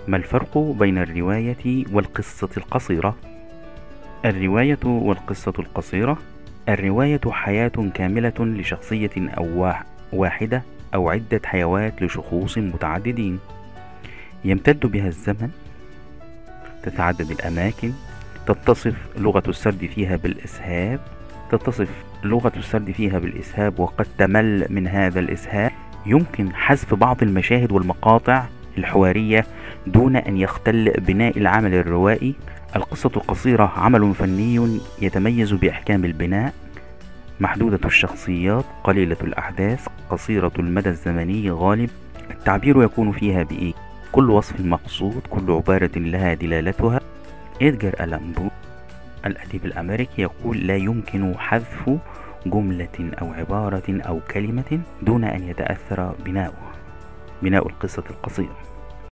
ما الفرق بين الرواية والقصة القصيرة؟ الرواية والقصة القصيرة: الرواية حياة كاملة لشخصية أو واحدة أو عدة حيوات لشخوص متعددين، يمتد بها الزمن، تتعدد الأماكن، تتصف لغة السرد فيها بالإسهاب، وقد تمل من هذا الإسهاب. يمكن حذف بعض المشاهد والمقاطع الحوارية دون أن يختل بناء العمل الروائي. القصة القصيرة عمل فني يتميز بإحكام البناء، محدودة الشخصيات، قليلة الأحداث، قصيرة المدى الزمني غالب. التعبير يكون فيها بإيه؟ كل وصف مقصود، كل عبارة لها دلالتها. إدغار ألان بو الأديب الأمريكي يقول: لا يمكن حذف جملة أو عبارة أو كلمة دون أن يتأثر بناء القصة القصيرة.